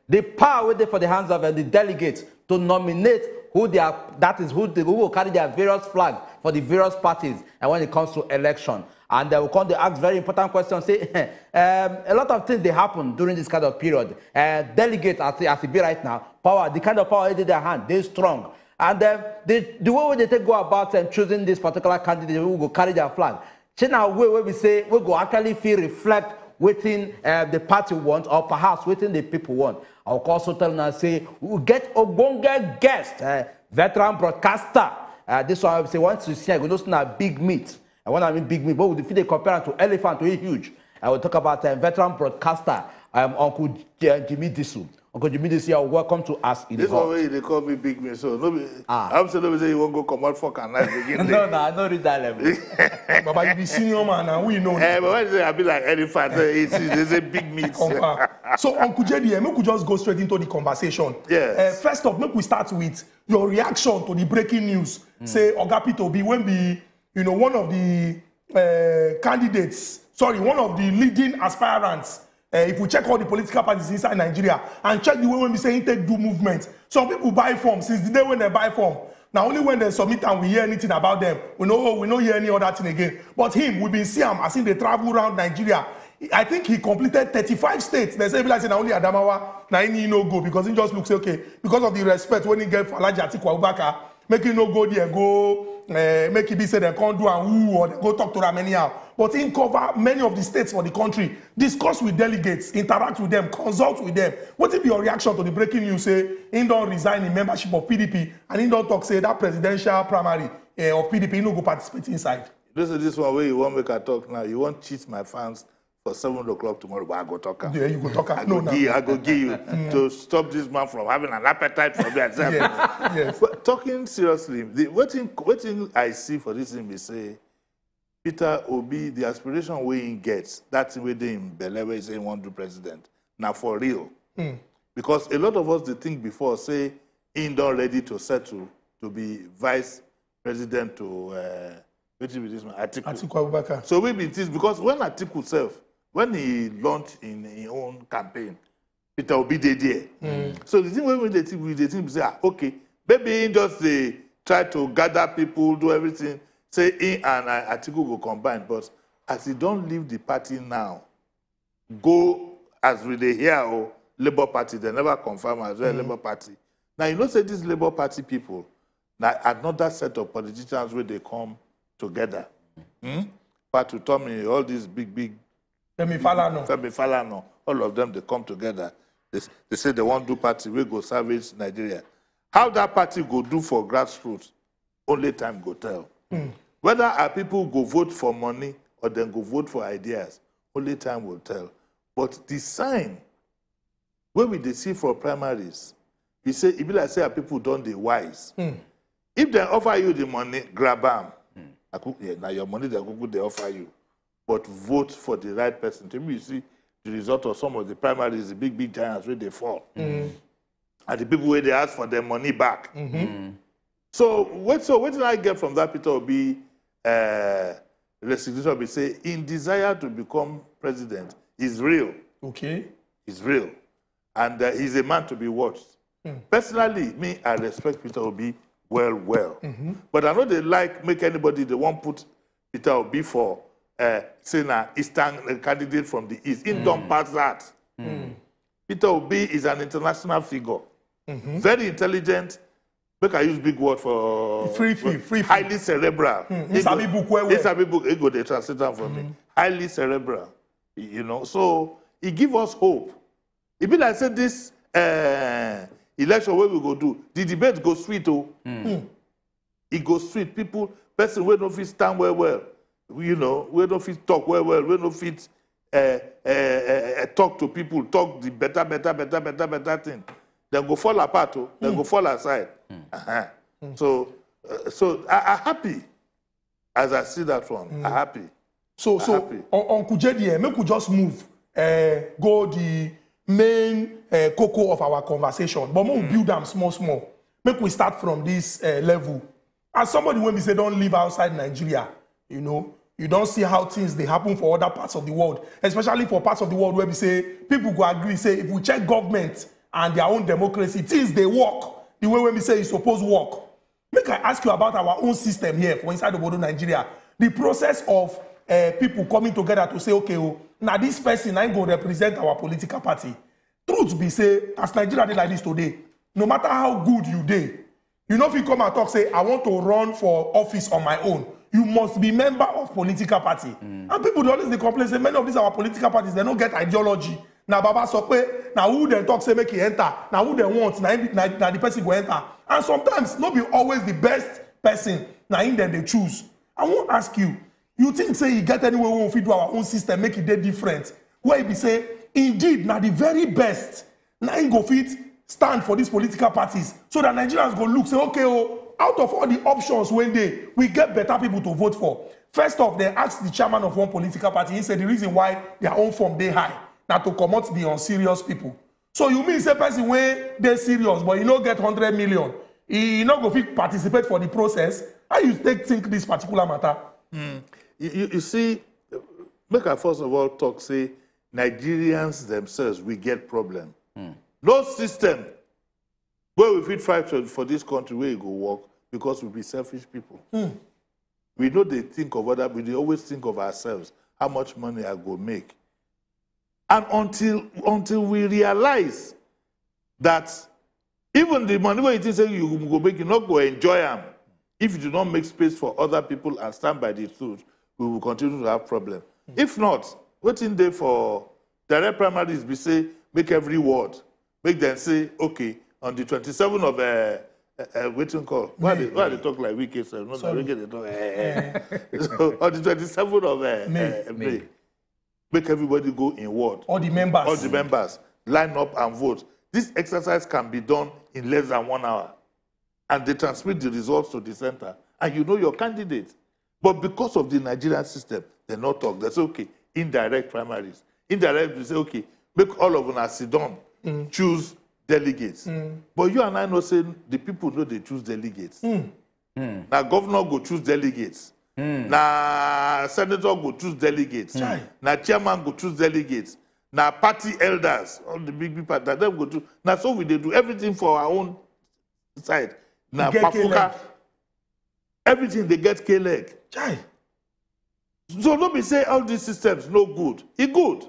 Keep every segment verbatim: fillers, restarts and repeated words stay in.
The power wey dey for the hands of uh, the delegates to nominate who they are, that is who, they, who will carry their various flag for the various parties and when it comes to election. And they will come to ask very important questions. Say, um, a lot of things they happen during this kind of period. Uh, delegate, as, as it be right now, power, the kind of power in their hand, they strong. And um, the, the way they take go about um, choosing this particular candidate who will carry their flag, shey na way wey be say we go actually fit reflect wetin um, the party want or perhaps wetin the people want. I will also tell una say we get ogbonge guest, uh, veteran broadcaster. Uh, this one wey be say once you see am, you go know say na big meat. And when I mean big meat, but we fit dey compare am to elephant wey huge. I will talk about um, veteran broadcaster, um, Uncle J- Jimmy Disu. Uncle Jimmy Disu, you are welcome to us in This the one hall. Wey they call me big me, so no be. Ah. I'm saying no be say you won't go come out for can I begin. No, no, I no reach that level. Baba, you be senior man, and we know. Eh, but when they say I be like elephant, eh, it's, it's a big meat. Confirm. So, Uncle J D, eh, make we just go straight into the conversation. Yes. Eh, first off, make we start with your reaction to the breaking news. Say Oga Peter Obi, when be you know one of the uh, candidates, sorry, one of the leading aspirants. Uh, if we check all the political parties inside Nigeria and check the way when we say he take do movement, some people buy form since the day when they buy form. Now only when they submit and we hear anything about them, we know we no hear any other thing again. But him, we been see him as him dey travel around Nigeria. I think he completed thirty-five states. They say be like say na only Adamawa na he no go because he just look say okay because of the respect when he get for Alhaji Atiku Abubakar, make him no go there go uh, make e be say dem come do am woo or dem go talk to am anyhow, but him cover many of the states for the country, discuss with delegates, interact with them, consult with them. Wetin be your reaction to the breaking news say him don resign in membership of P D P and him don talk say that presidential primary uh, of P D P he no go participate inside? This is this one where you won't make a talk now. You won't cheat my fans for seven o'clock tomorrow, but I go talk am. Yeah, you go talk I am. go No, no. give, I go give you to stop this man from having an appetite for me. Yes, yes. But talking seriously, the what thing, what thing I see for this thing be say, Peter Obi, the aspiration wey he gets, that thing wey dey in belle wey he say he wan do president, na for real. Because a lot of us dey think before say he don ready to settle to be vice president to uh, wetin be this one, Atiku. Atiku Abubakar. So we be this because when Atiku sef, when he launch in his own campaign, Peter Obi dey there. So the thing wey we dey think, we dey think be say ah okay, maybe he just dey try to gather people, do everything, say he and uh, Atiku go combine, but as he don leave the party now, go as we dey hear o, Labour Party, they never confirm as well Labour Party. Now you know say these Labour Party people na another set of politicians wey dey come together. Hmm? Pat Utomi, all these big big Femi Falana. Femi Falana, all of them they come together. They, they say they want do party we go salvage Nigeria. How that party go do for grassroots, only time go tell. Whether our people go vote for money or then go vote for ideas, only time will tell. But the sign wey we dey see for primaries be say e be like say our people don dey wise. If dem offer you the money, grab am. Aku- yeah, na your money dem kuku dey offer you, but vote for the right person. Till you see the result of some of the primaries, the big big giants wey dey fall, and the people wey dey ask for their money back. So what so wetin I get from that Peter Obi uh, resignation be say im desire to become president is real. Okay. Is real, and uh, he's a man to be watched. Personally, me I respect Peter Obi well well, but I no dey like make anybody dey wan put Peter Obi for uh, say na eastern uh, candidate from the east. He don pass that. Peter Obi is an international figure, very intelligent. Make I use big word for Free, free, free, free. Highly cerebral. He sabi book well, well. He sabi book. He go dey translate am for me. Highly cerebral. You know, so he give us hope. E be like say this uh, election wey we go do, the debate go sweet o. E go sweet. People, person wey no fit stand well well, you know, wey no fit talk well well, wey no fit uh, uh, uh, talk to people, talk the better better better better better thing. Dem go fall apart o. Dem go fall aside. Uh-huh. So uh, so I, I happy as I see that one. I happy. So, so Happy. Un- Uncle J D, eh, make we just move uh, go the main uh, cocoa of our conversation. But make we build am small, small. Make we start from this uh, level. As somebody when we say don't live outside Nigeria, you know, you don't see how things they happen for other parts of the world, especially for parts of the world where we say people go agree say if we check government and their own democracy, things dey work the way wey be say e suppose work. Make I ask you about our own system here for inside obodo Nigeria. The process of uh, people coming together to say, okay, oh, now this person I go represent our political party. Truth be say, as Nigeria dey like this today, no matter how good you dey, you no fit come and talk say, I want to run for office on my own. You must be member of political party. And people dey always dey complain say many of these our political parties, they no get ideology. Na Baba Sope, na who dem talk say make e enter, na who dem want, na, him be- na, na the person go enter. And sometimes, no be always the best person, na him dem dey choose. I wan ask you, you think say e get any way wey we fit do our own system make e dey different? Where e be say, indeed, na the very best, na him go fit stand for these political parties, so that Nigerians go look say, okay, oh, out of all the options wey dey, we get better people to vote for. First off, they ask the chairman of one political party, he said the reason why their own form dey high na to comot the unserious people. So you mean say person wey dey serious but e no get hundred million, e no go fit participate for the process? How you take think this particular matter? You, you, you see, make I first of all talk say Nigerians themselves we get problem. No system wey we fit fight for, for this country wey e go work because we be selfish people. We no dey think of other, we dey always think of ourselves. How much money I go make? And until until we realize that even the money wey you think say you go make, you no go enjoy am if you do not make space for other people and stand by the truth, we will continue to have problem. If not, wetin dey for direct primaries be say make every ward, make dem say, okay, on the twenty-seven of uh, uh, uh, wetin call, why they, why they talk like Wike sef? No, na Wike dey talk. Eh, eh. So on the twenty-seven of uh, May. Uh, May, make everybody go in ward. All the members. All the members line up and vote. This exercise can be done in less than one hour, and they transmit the results to the center, and you know your candidate. But because of the Nigerian system, they no talk. They say, okay, indirect primaries. Indirect, they say, okay, make all of una sit down, choose delegates. But you and I know say the people no dey choose delegates. Na governor go choose delegates. Na senator go choose delegates. Na chairman go choose delegates. Na party elders, all the big big party, na dem go do. Na so we dey do everything for our own side. Na Get pafuka. K-leg. Everything dey get K-leg. Chai. So no be say all these systems no good. E good.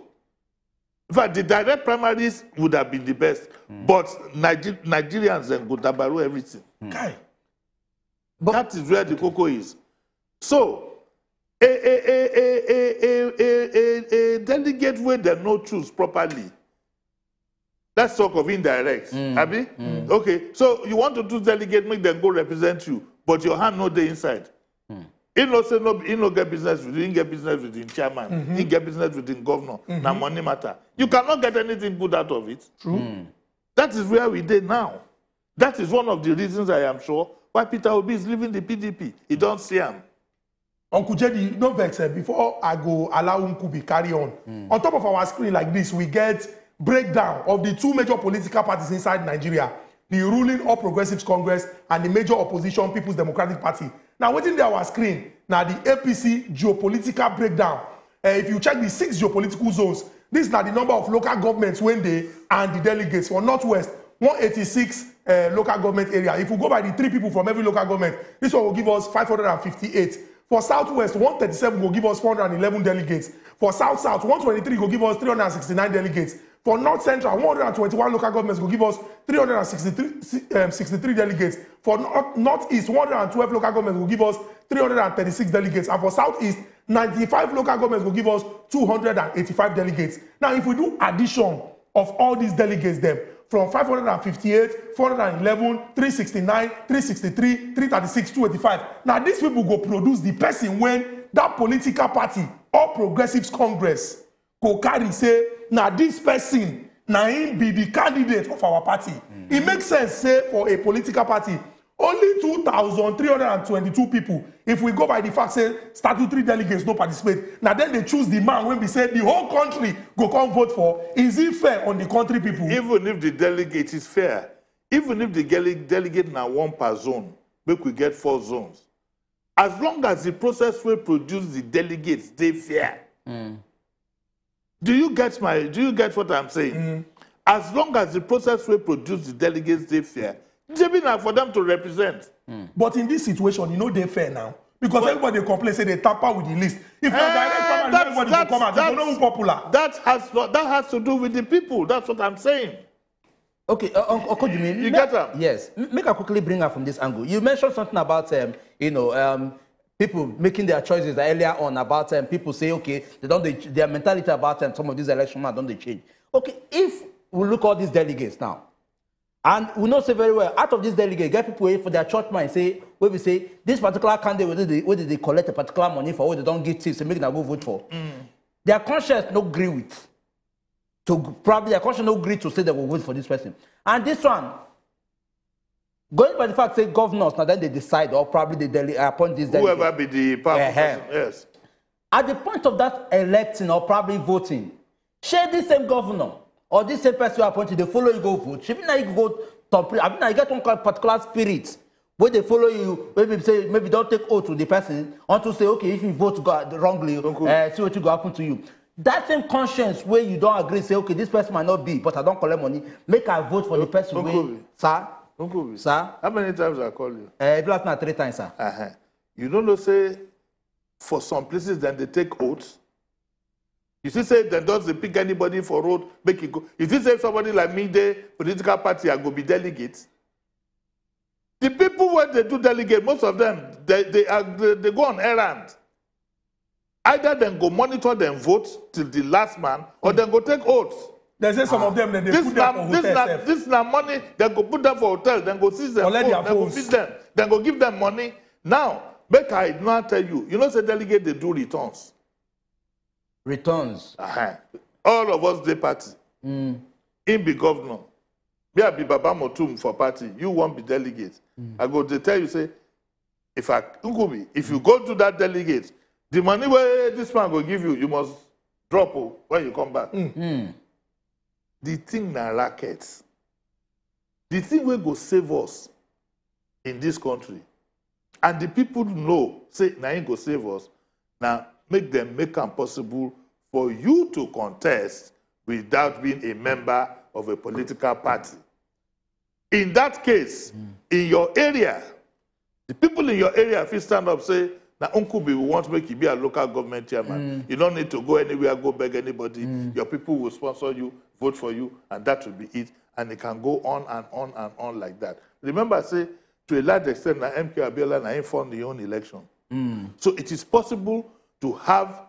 In fact, the direct primaries would have been the best. But Niger- Nigerians dem go dabaru everything. Kai. That is where the koko is. So a a a a a a a a a delegate wey dem no choose properly. Let's talk of indirect, abi? Okay, so you want to choose delegate, make dem go represent you, but your hand no dey inside. He no say no, he no get business with you, he get business with him chairman, he get business with him governor. Na money matter. You cannot get anything good out of it. True. That is where we dey now. That is one of the reasons I am sure why Peter Obi is leaving the P D P. He don see am. Uncle J D, no vex, eh, before I go allow Nkubi carry on. On top of our screen like this, we get breakdown of the two major political parties inside Nigeria, the ruling All Progressives Congress and the major opposition People's Democratic Party. Now, wetin dey our screen na the A P C geopolitical breakdown. Eh, if you check the six geopolitical zones, this na the number of local governments wey dey and the delegates. For Northwest, one eighty-six uh, local government area. If we go by the three people from every local government, this one will give us five hundred and fifty-eight. For Southwest, one thirty-seven will give us four hundred and eleven delegates. For South South, one twenty-three will give us three hundred and sixty-nine delegates. For North Central, one hundred and twenty-one local governments will give us three hundred and sixty-three, um, sixty-three delegates. For North, Northeast, one hundred and twelve local governments will give us three hundred and thirty-six delegates. And for Southeast, ninety-five local governments will give us two hundred and eighty-five delegates. Now, if we do addition of all these delegates dem, from five hundred and fifty-eight, four hundred and eleven, three sixty-nine, three sixty-three, three thirty-six, two eighty-five, na these people go produce the person wey that political party, All Progressives Congress, go carry say na this person na him be the candidate of our party. E make sense say for a political party, only two thousand three hundred and twenty-two people, if we go by the fact say statutory delegates no participate, na dem dey choose the man wey be say the whole country go come vote for. Is it fair on the country people? Even if the delegate is fair, even if the dele- delegate na one per zone, make we get four zones. As long as the process wey produce the delegates dey fair. Do you get my do you get what I'm saying? As long as the process wey produce the delegates dey fair, shebi na for them to represent. But in this situation, you know they fair now. Because everybody dey complain say they tamper with the list. If na direct Eh, primary, that's- everybody go that's- come out, you go know that's- who popular. That has not, that has to do with the people. That's what I'm saying. Okay, uh, Uncle Kujimi, You get am? Yes. M- Make I quickly bring up from this angle. You mentioned something about, um, you know, um, people making their choices earlier on about um, people say, okay, they don't, they, their mentality about um, some of these election now don't they change. Okay, if we look at all these delegates now, and we know say very well, out of these delegates, get people wey for their church mind say, wey we say, this particular candidate, wey they, wey they collect a particular money for, wey they don't give thieves, so make them go vote for. Their conscience no agree with. To g- probably their conscience no agree to say they will vote for this person. And this one, going by the fact say governors now then they decide or probably they dele- appoint this delegate. Whoever be the powerful Eh-heh. person, yes. At the point of that electing or probably voting, shey this same governor or this same person you appointed, they follow you go vote. Shebi na you go top. I mean, I get one kind particular spirit where they follow you. Maybe say maybe don't take oath to the person unto say okay if you vote go wrongly, Uncle. Uh, see what you go happen to you. That same conscience where you don't agree say okay this person might not be, but I don't collect money. Make I vote for the person. Uncle. Wey, sir, Uncle, sir, how many times I call you? Uh, if last na three times, sir. Uh-huh. You don't know say for some places then they take oath. You see say they don't dey pick anybody for road, make it go. You see say somebody like me, the political party, I go be delegate. The people where they do delegate, most of them, they, they, are, they, they go on errand. Either then go monitor them vote till the last man, or then go take oaths. They say some of them, then they This put them na, for this hotel na, sef. This na money, then go put them for hotel, then go seize them Collect phone, their then go phones. beat them, then go give them money. Now, make I now tell you, you know say delegate they do returns. Returns. Uh-huh. All of us dey party. In be governor. Me I be Baba Motum for party. You won't be delegate. I go to tell you say, if I Nkubi, if you go to that delegate, the money where this man go give you, you must drop o when you come back. The thing na racket. The thing wey go save us in this country, and the people know say na im go save us, na make them make am possible for you to contest without being a member of a political party. In that case, in your area, the people in your area fit stand up say, na Nkubi we want make you be a local government chairman. You don't need to go anywhere, go beg anybody. Your people will sponsor you, vote for you, and that will be it. And it can go on and on and on like that. Remember, say, to a large extent, na M K Abiola na him fund the own election. So it is possible to have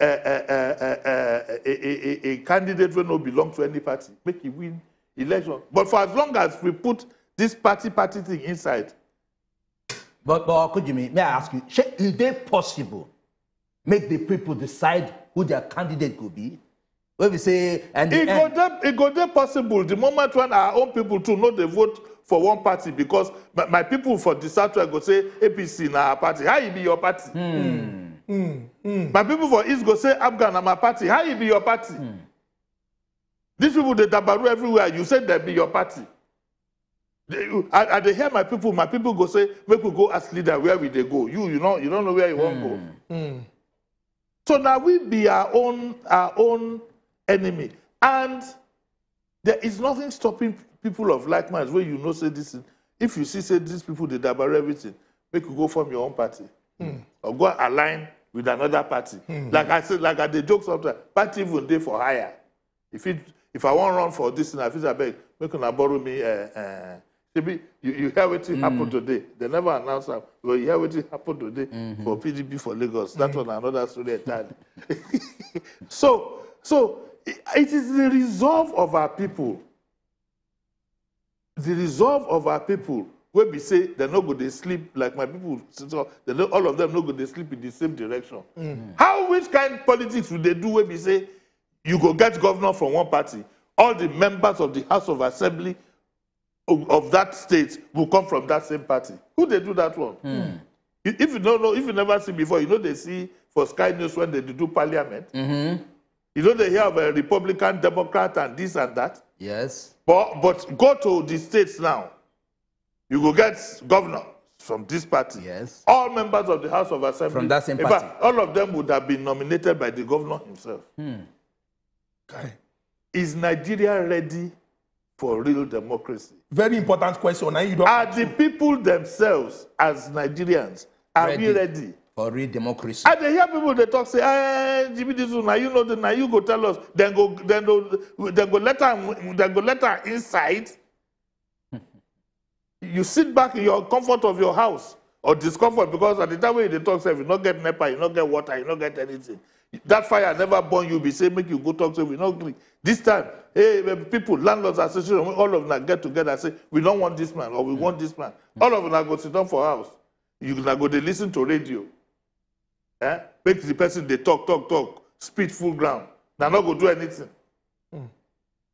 a, a, a, a, a, a, a, a candidate wey no belong to any party, make he win election. But for as long as we put this party party thing inside, But but Kujimi, may I ask you, shey e dey possible make the people decide who their candidate go be? Wey we say and the it go end, dey it go dey possible the moment when our own people too no dey vote for one party because my, my people for the southwest go say A P C na our party. How e be your party? My people for east go say APGA na my party. How e be your party? These people dey dabaru everywhere. You say they be your party. They- you- I, I dey hear my people. My people go say, make we go ask leader where we dey go. You, you know, you don't know where you wan go. So now we be our own our own enemy, and there is nothing stopping people of like minds where you know say this. Thing. If you see say these people dey dabaru everything, make you go form your own party or go align with another party. Like I said, like I dey joke sometimes, party even dey for hire. If it if I wan run for this thing, I fit abeg make una borrow me. Uh, uh, shebi you, you hear wetin happen today? They never announce am, but you hear wetin happen today for P D P for Lagos. That one na another story entirely. So so i- it is the resolve of our people. The resolve of our people wey be say dem no go dey sleep like my people so dem no all of them no go dey sleep in the same direction. How which kind politics we dey do wey be say you go get governor from one party, all the members of the House of Assembly of, of that state will come from that same party? Who dey do that one? If you no know, if you never see before, you no dey see for Sky News when they dey do parliament. You no dey hear of a Republican, Democrat, and this and that. Yes. But but go to the states now. You go get governor from this party. Yes. All members of the House of Assembly From that same In party. Fact, all of them would have been nominated by the governor himself. Kai. Is Nigeria ready for real democracy? Very important question. And you don't Are the people themselves, as Nigerians, are we ready? For real democracy. I dey hear people dey talk say, "Eh, Jimmy, this one, now you know the now you go tell us." Then go, then go, then go let am, then go let am inside. You sit back in your comfort of your house or discomfort, because at the time when you dey talk, sef, you no get NEPA, you no get water, you no get anything. That fire never burn you. Be say make you go talk, say we no gree. This time, hey, eh, people, landlords association, all of them get together, say we don't want this man or we want this man. All of them go sit down for house. You na go dey listen to radio. Eh? Make the person dey talk, talk, talk, spit full ground. Na no go do anything.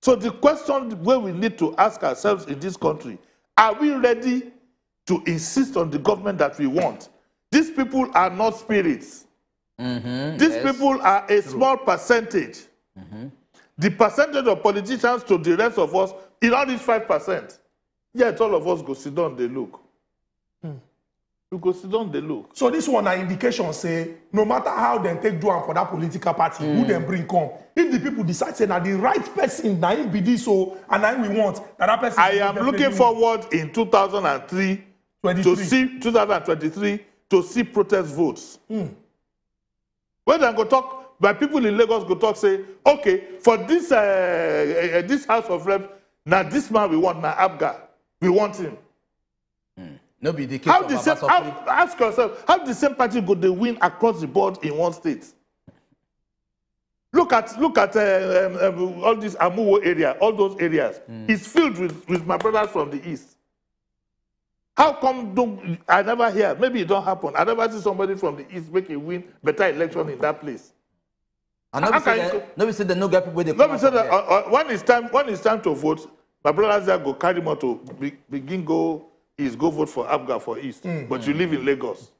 So the question wey we need to ask ourselves in this country: are we ready to insist on the government that we want? These people are not spirits. These people are a small percentage. The percentage of politicians to the rest of us, e don reach five percent. Yet all of us go sit down dey look. We go sit down dey look. So this one na indication say no matter how dem take do am for that political party, who dem bring come, if the people decide say na the right person na him be this o, and na him we want, na that person I we am definitely looking need. Forward in two thousand and three to 23. See two thousand twenty-three to see protest votes. When dem go talk, my people in Lagos go talk say, okay, for this uh, uh, this House of Reps, na this man we want, na APGA, we want him. No be the case How of the same? Baba How, Sokri. Ask yourself how the same party go dey win across the board in one state. Look at look at uh, um, um, all this Amuwo area, all those areas. It's filled with with my brothers from the east. How come don't I never hear? Maybe it don't happen. I never see somebody from the east make a win better election in that place. And no How be say can you dem- no be say dem no get people wey dey No come be out say from that there. uh, uh, when it's time when it's time to vote, my brothers there go carry motor be, begin go east, go vote for APGA for east. But you live in Lagos.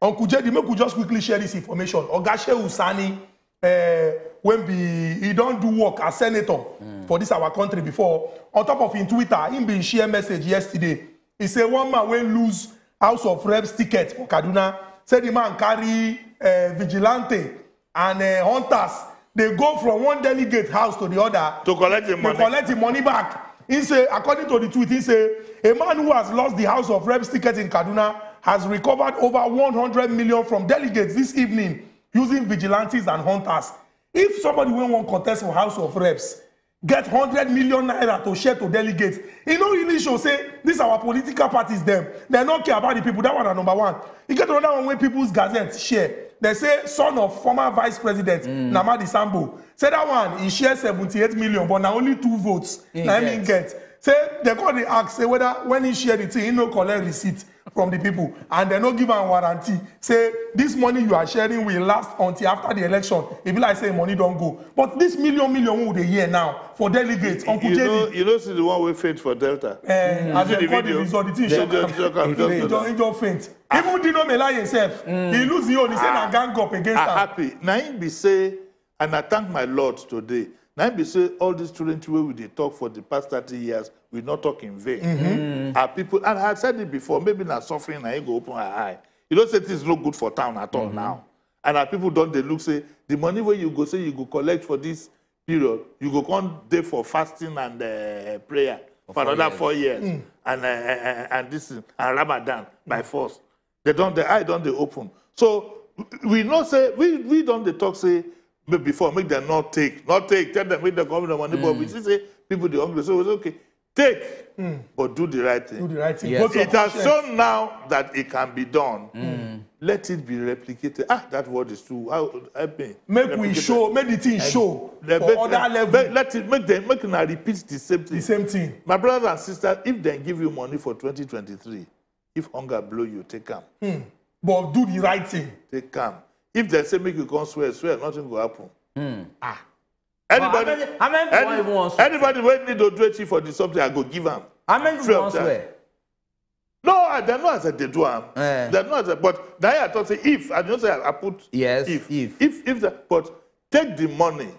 Uncle J D, make we just quickly share this information. Oga Shehu Sani, uh, when be he don do work as senator for this our country before. On top of in Twitter, he been share message yesterday. He say one man wey lose House of Reps ticket for Kaduna. Say the man carry uh, vigilante and uh, hunters. They go from one delegate house to the other To collect the They money. Collect the money back. He say, according to the tweet, he say a man who has lost the House of Reps ticket in Kaduna has recovered over one hundred million from delegates this evening using vigilantes and hunters. If somebody wey wan contest for House of Reps get hundred million naira to share to delegates, e no really show say these our political parties dem dem no care about the people. That one na number one. E get another one wey People's Gazette share. They say son of former vice president Namadi Sambo say that one he share seventy-eight million, but na only two votes na him he get. Say they come dey ask say whether when he share the thing he no collect receipt from the people and they no give am warranty say this money you are sharing will last until after the election. E be like say money don go, but this million million wey we dey hear now for delegates, Uncle You J D, know, you know, see the one wey faint for Delta. eh, as see dem the call the video? result, the thing They shock just shock am, he just just faint. he just faint. Even Dino Melaye himself, he lose him own. He say na gang up against I am. Happy. Na him be say, and I thank my Lord today. Na him be say all these children wey we dey talk for the past thirty years, we not talk in vain. Our people, and I said it before, maybe na suffering na him go open her eye. You know say things no good for town at all now. And our people don dey look say the money wey you go say you go collect for this period, you go come dey for fasting and uh, prayer for another four years, and uh, uh, and this thing, and Ramadan by force. They don the eye don dey open. So we know say we we don dey talk say, but before make them not take, not take, tell them make them come with the money. But we see say people dey hungry, so it's okay. Take, but do the right thing. Do the right thing. Yes. Vote your It has conscience. Shown now that it can be done. Let it be replicated. Ah, that word is too. How, help me. Make we Replicate show, it. Make the thing show Let- for let- other let- level. Let it make them make una repeat the same thing. The same thing. My brothers and sisters, if they give you money for twenty twenty-three, if hunger blow you, take am. But do the right thing. Take am. If they say make you come swear, swear, nothing go happen. Ah, Anybody, How many- how many people any- wan even wan swear? Anybody wey need to do it for the something, I go give am. How many people Free of wan charge. Swear? No, I dem know as I dey do am. Eh. Dem know as I, but na I talk say if I know say I put Yes, if if. if if that, but take the money.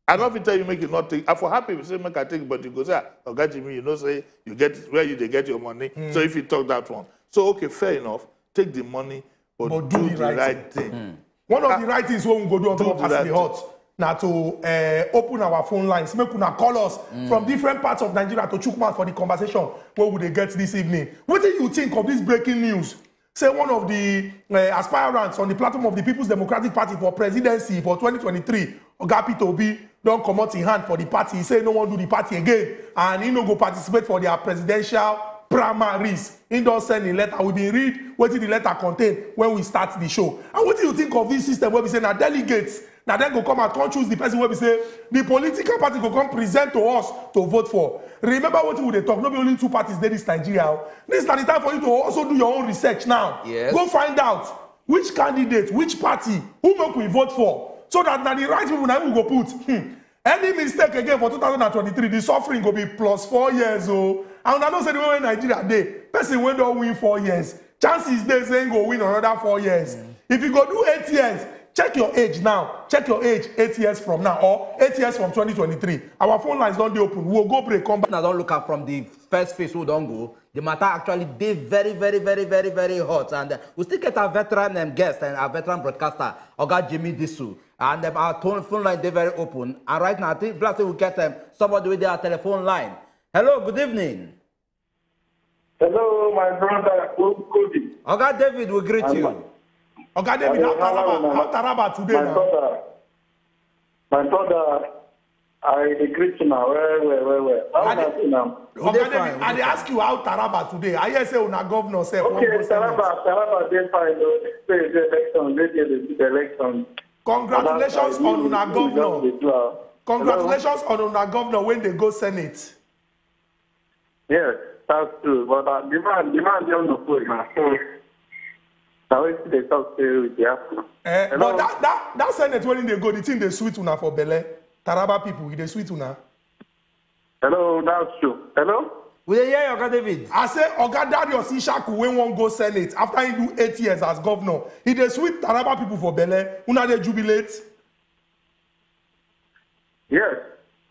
I don't fit tell you make you not take. I for happy say make I take, but you go say, "Ah, Oga Jimmy, you know say you get where you dey get your money." So if you talk that one, so okay, fair enough. Take the money, but, But do, do the the right right thing. One of the right things wey we go do on Do top of the As right the thing. Hot na to uh, open our phone lines, make una call us mm. from different parts of Nigeria to chook mouth for the conversation wey we dey get this evening. Wetin you think of this breaking news? Say one of the uh, aspirants on the platform of the People's Democratic Party for presidency for twenty twenty-three, Oga Peter Obi, don comot im hand for the party. He say he no wan do the party again and he no go participate for their presidential primaries. He don send a letter. We bin read wetin the letter contain when we start the show. And wetin you think of this system wey be say na delegates na dem go come out, come choose the person wey be say the political party go come present to us to vote for. Remember wetin we dey talk, no be only two parties dey this Nigeria o. This na the time for you to also do your own research now. Yes. Go find out which candidate, which party, who make we vote for, so that na the right people na we go put. Hmm. Any mistake again for two thousand and twenty-three, the suffering go be plus four years o. And una know say the way wey Nigeria dey, person wey don win four years, chances dey say he go win another four years. Mm. If you go do eight years, check your age now. Check your age eight years from now or eight years from twenty twenty-three. Our phone lines don dey open. We go go break, come back. I don look am from the first phase wey don go. The matter actually dey very, very, very, very, very hot, and uh, we still get our veteran um, guest and our veteran broadcaster, Oga Jimmy Disu, and um, our tone phone line dey very open. And right now, I think blessing we get um, somebody with their telephone line. Hello, good evening. Hello, my brother, Cody. Oga David will greet you. Oga David, how Taraba, how Taraba today now? My brother, I dey greet you now. Well, well, well, well. How are you now? Oga David, I dey ask you how Taraba today. I hear say una governor sef wan go Senate. Okay, Taraba, Taraba dey fine o. Say the election, dey there dey do the election. Congratulations on una governor. Congratulations on una governor wey dey go Senate. Yes, that's true. But uh, the man, the man dey on the phone now. So na wetin dey talk say e dey happen. Eh, but that that that senate wey dey go, the thing dey sweet una for belle. Taraba people, e dey sweet una. Hello, that's true. Hello. We dey hear you, Oga David. I say Oga Darius Ishaku wey wan go senate after he do eight years as governor. E dey sweet Taraba people for belle. Una dey jubilate. Yes.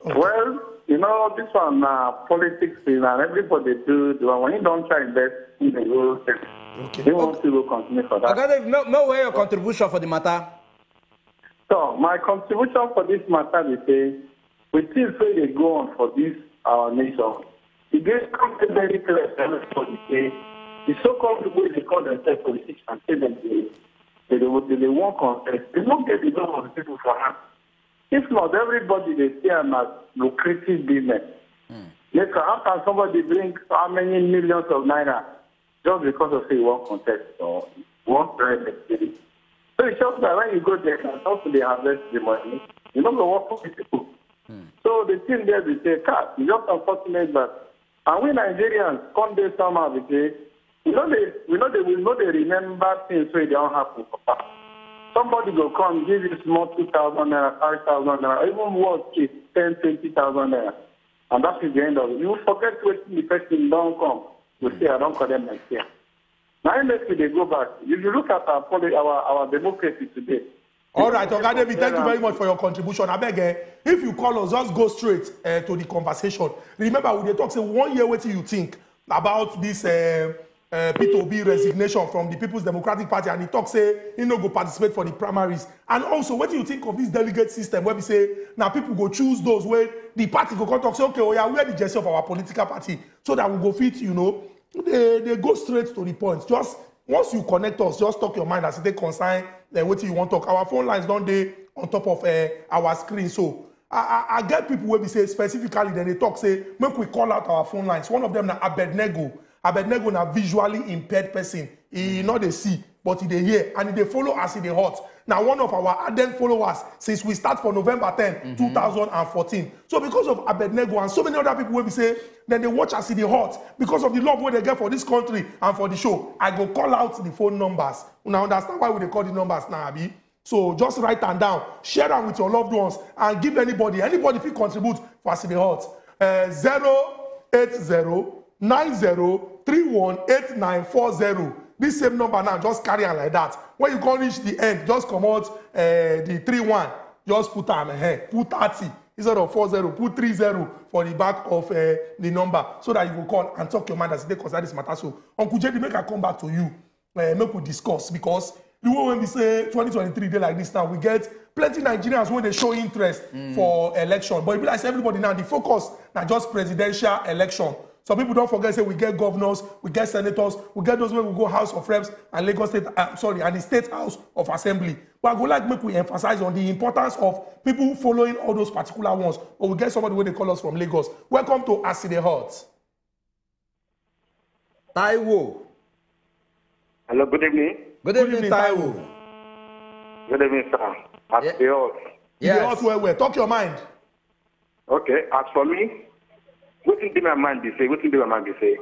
Okay. Well, you know, this one na uh, politics thing, and everybody do the one. When you don't try best, you dey go. Okay. You want okay. to go continue for that. Okay, no, no way your contribution for the matter. So my contribution for this matter is say, with things wey dey go on for this our nation, e dey come dey very clear for the say the so-called people wey dey call themselves politicians say dem dey they dey they dey work on things. They no get the love of the people for hand. If not, everybody dey see am as lucrative business. Mm. Later, how can somebody bring how many millions of naira just because of say you wan contest or you wan try the spirit? So it's just that when you go there, you talk to the harvest the money, you no go work for the people. Mm. So the thing there be say, car, it's just unfortunate that and we Nigerians come dey somehow be say we no dey we no dey we no dey remember things wey don happen for past. Somebody go come give you small two thousand naira, five thousand naira, even worse case ten, twenty thousand naira, and that is the end of it. You forget wetin the person don come go say I don collect my share. Na im make we dey go back. If you look at our poli our our democracy today, All right, Oga David, thank you very much for your contribution. Abeg, eh, if you call us, just go straight eh, to the conversation. Remember, we dey talk say we wan hear wetin you think about this eh, eh, Peter Obi resignation from the People's Democratic Party, and he talk say he no go participate for the primaries. And also, wetin you think of this delegate system where we say now people go choose those wey the party go come talk say, okay, oh yeah, wear the jersey of our political party so that we go fit, you know, they, they go straight to the point. Just once you connect us, just talk your mind as e take concern eh, wetin you wan talk. Our phone lines don dey on top of eh, our screen. So I, I, I get people wey be say specifically dem dey talk say make we call out our phone lines. One of them na Abednego. Abednego na visually impaired person. He no dey see, but he dey hear and he dey follow as e dey hot. Na one of our ardent followers since we start for November ten, two thousand and fourteen. So because of Abednego and so many other people wey be say dem dey watch as e dey hot because of the love wey dem get for this country and for the show, I go call out the phone numbers. Una understand why we dey call the numbers now, abi? So just write am down, share am with your loved ones and give anybody. Anybody fit contribute for as e dey hot. Uh, zero eight zero nine zero three one eight nine four zero. This same number now, just carry am like that. When you come reach the end, just comot uh, the three one, just put am ahead, put thirty instead of four zero, put three zero for the back of uh, the number so that you go call and talk your mind as e dey concern this matter. So, Uncle J D, make I come back to you, uh, make we discuss because The way when we say twenty twenty-three dey like this now, we get plenty Nigerians wey dey show interest for election, but e be like say everybody now, the focus na just presidential election. Some people don forget say we get governors, we get senators, we get those wey go go House of Reps and Lagos State, uh, sorry, and the State House of Assembly. But I go like make we emphasize on the importance of people following all those particular ones. But we get somebody wey dey call us from Lagos. Welcome to As E Dey Hot. Taiwo. Hello, good evening. Good evening, Taiwo. Good evening, sir. As Yeah. the hot. You dey Yes. hot well well. Talk your mind. Okay, as for me, wetin dey my mind be say, wetin dey my mind be say.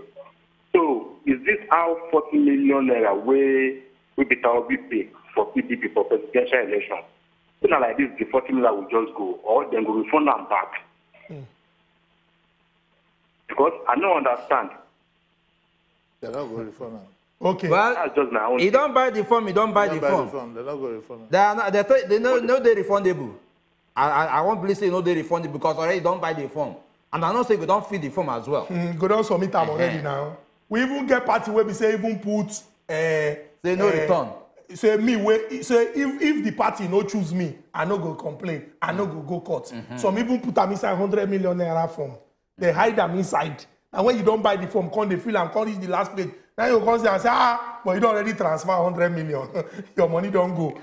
So, is this how forty million naira wey wey Peter Obi pay for P D P for presidential election? So na like this, the forty million will just go, or dem go refund am back? Because I no understand. They don't go refund am. Okay. Well, That's just my own. he don't buy the form. He don't buy They the buy form. The form. They don't go refund am. They are not, they, th- they know no dey refundable. I I, I won't believe say no dey refundable because already don't buy the form, and I know say we don't fill the form as well. Mm, go don submit am already now. We even get party wey be say even put. Uh, Say no return. Say me wey say if if the party no choose me, I no go complain. I no go go court. Some even put am inside hundred million naira form. They hide am inside. And when you don't buy the form, come dey fill am, come reach the last page. Now you come say and say, ah, but you don't already transfer hundred million. Your money don't go.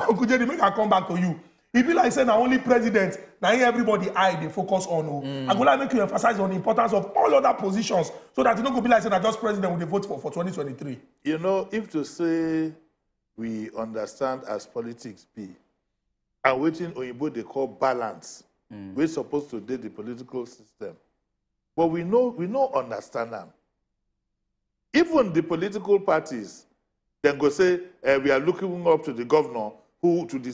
Uncle Jerry, make I come back to you. E be like say na only president, na him everybody eye dey focus on o. I go like make you emphasize on the importance of all other positions so that e no go be like say na just president we dey vote for for twenty twenty-three. You know, if to say we understand as politics be, and wetin Oyibo dey call balance, we supposed to dey the political system. But we know we no understand am. Even the political parties, then go say, eh, we are looking up to the governor who to the